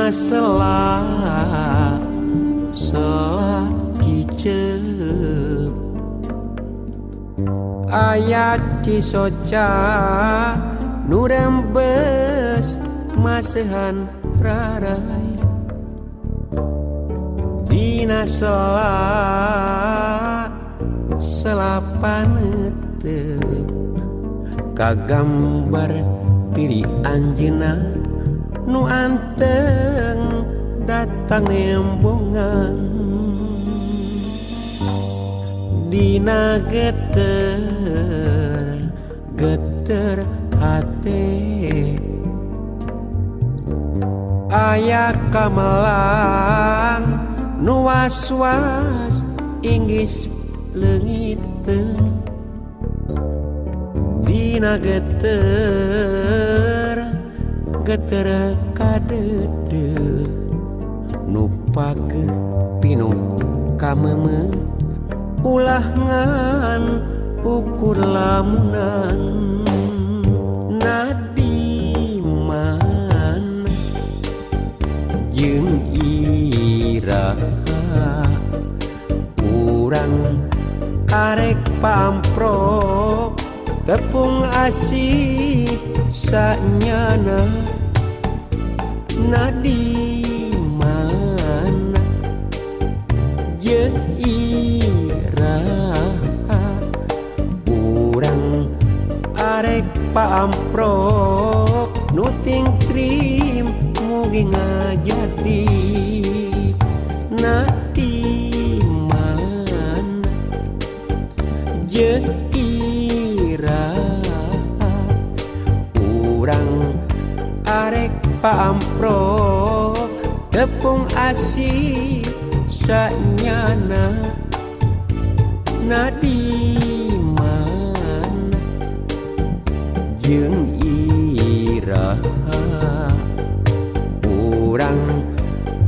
Dina sela sela kicep ayat Cisoca nu rembes masehan rarai. Dina sela sela panetep kagambar diri anjeunna nu anteng datang nembongan. Dina geter geter hate aya kamelang nu was-was inggis leungiteun. Dina geter geter kadede nu pake pinuh kameme ulah ngan ukur lamunan. Nadiman jeung iraha urang arek pamprok tepung asih sanyana. Nadiman jeung iraha urang arek pamprok nu tingtrim mugi ngajadi. Nadiman jeung iraha urang arek pamprok tepung asih sanyana. Nadiman jeung iraha urang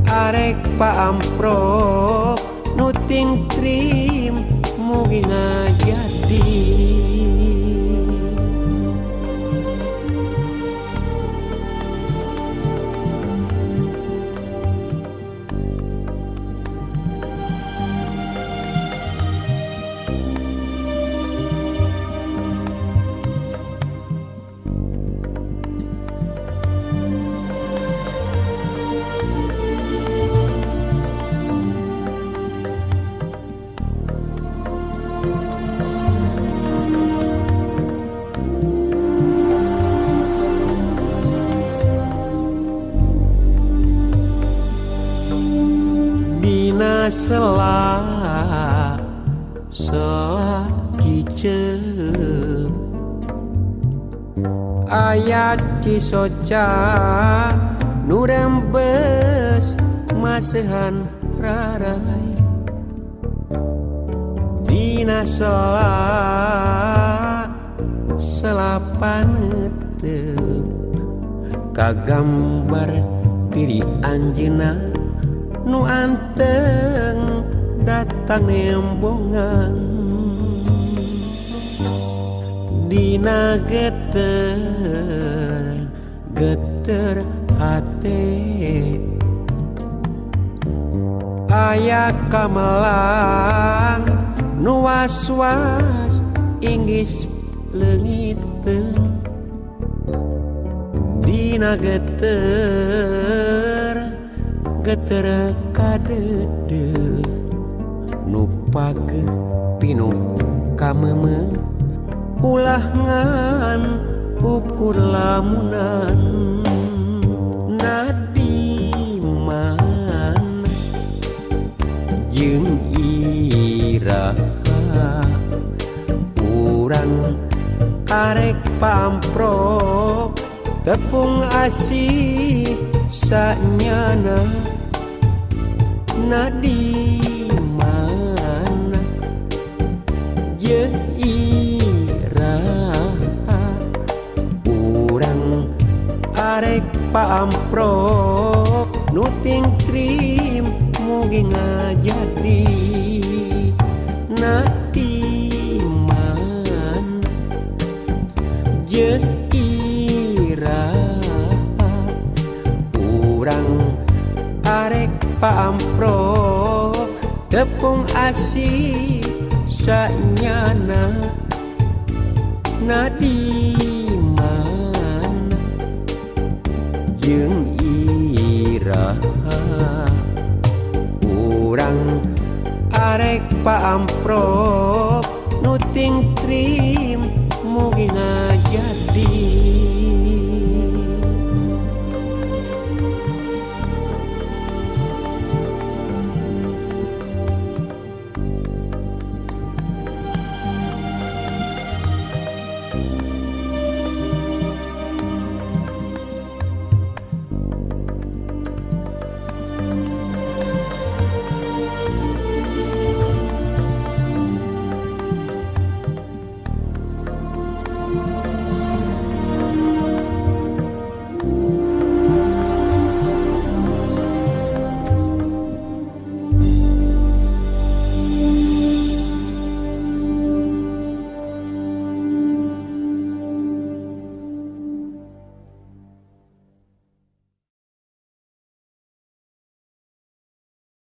arek pamprok nu tingtrim mugi ngajadi. Dina sela sela kicep ayat Cisoca nu rembes masehan rarai. Dina sela sela panetep kagambar diri anjeunna nu anteng datang nembongan. Dina geter geter hate aya kamelang nu was-was inggis leungiteun. Dina geter geter kadede nu pake pinuh kameme ulah ngan ukur lamunan. Nadiman jeung iraha urang arek pamprok tepung asih sanyana. Nadiman jeung iraha urang arek pamprok nu tingtrim mugi ngajadi. Nadiman jeung iraha urang paamprok tepung asih sanyana na di mana jeung iraha urang arek paamprok.